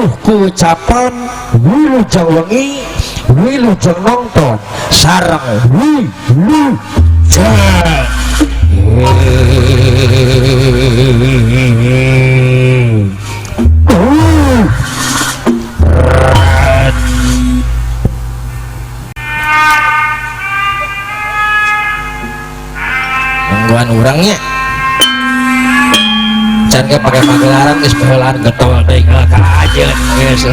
Pinuh ku ucapan wilujeng wengi, wilujeng nonton sareng wilujeng. Nungguan urangnya can ge pake pagelaran geus paheulaan getol deui kajeun geus.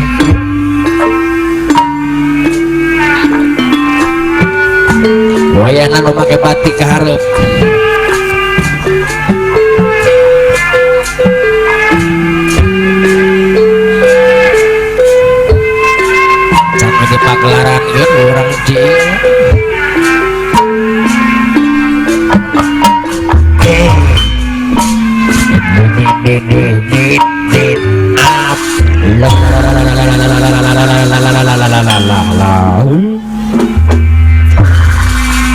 Wayahna nu make batik ka hareup. Can ge pagelaran geus urang jeung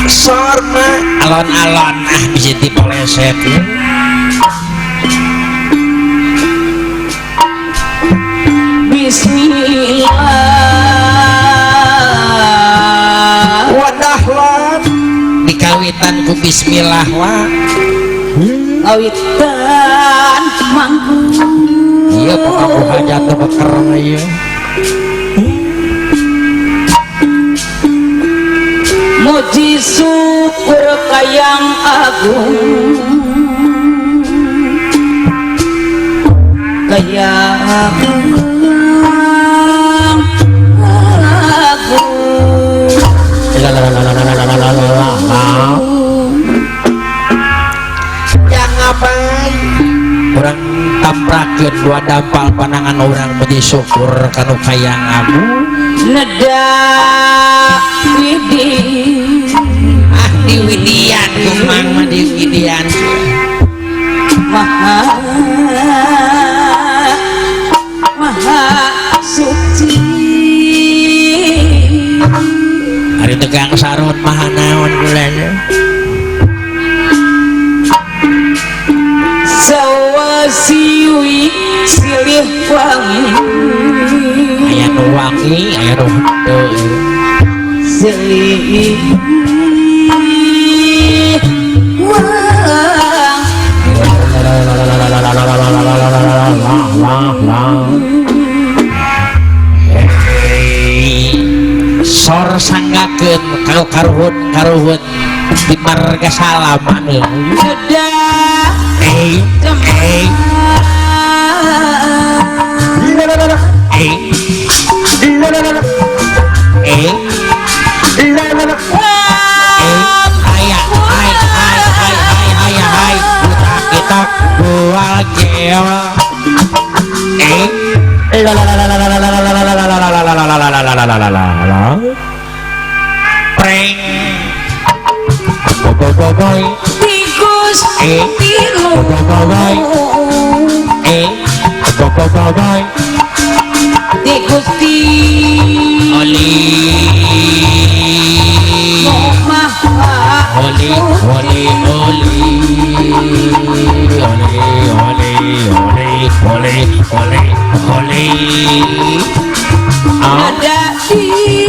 sorma alon-alon ah bisa dipoleset. Bismillah wadah lan dikawitan ku bismillah wa kawitan mangku iya pokok hajat beker ieu muji syukur kayang agung kayang agung yang ngapain orang taprakeun dua dampal panangan orang muji syukur kanu kayang agung neda widi ah di widian kumang mah di widian maha maha suci hari tegang sarun maha naon gulanya sawasiwi silih wangi aya nu wangi aya nu henteu silih sor sanggakeun ka karuhun karuhun di marga salam anu Ada di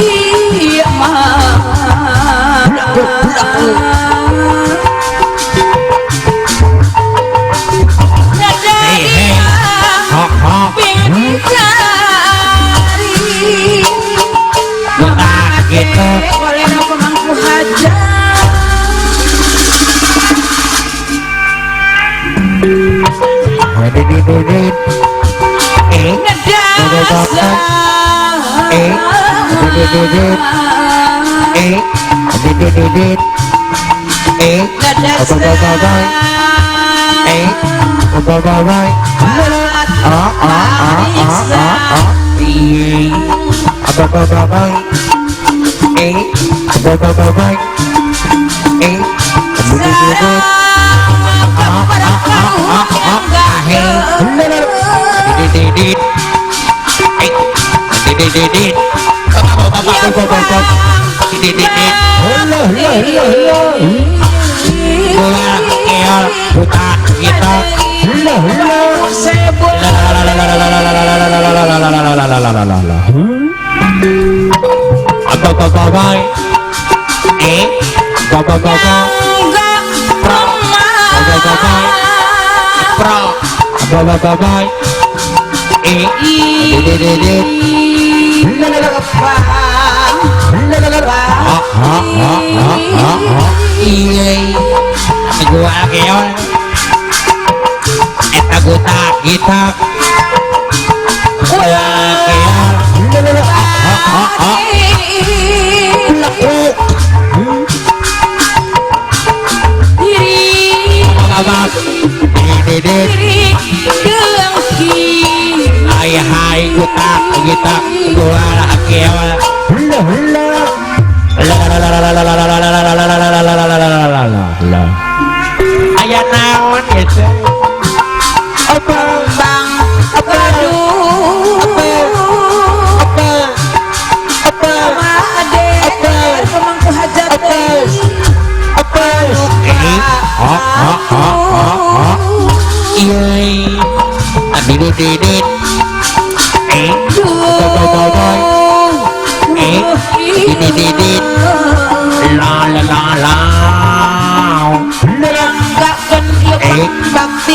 Bye bye bye. Eh, Hai gutak gitak gua lah aya naon gitu apa bang aduh apa apa apa apa pemangku hajat apa iya adidididid la la la la bakti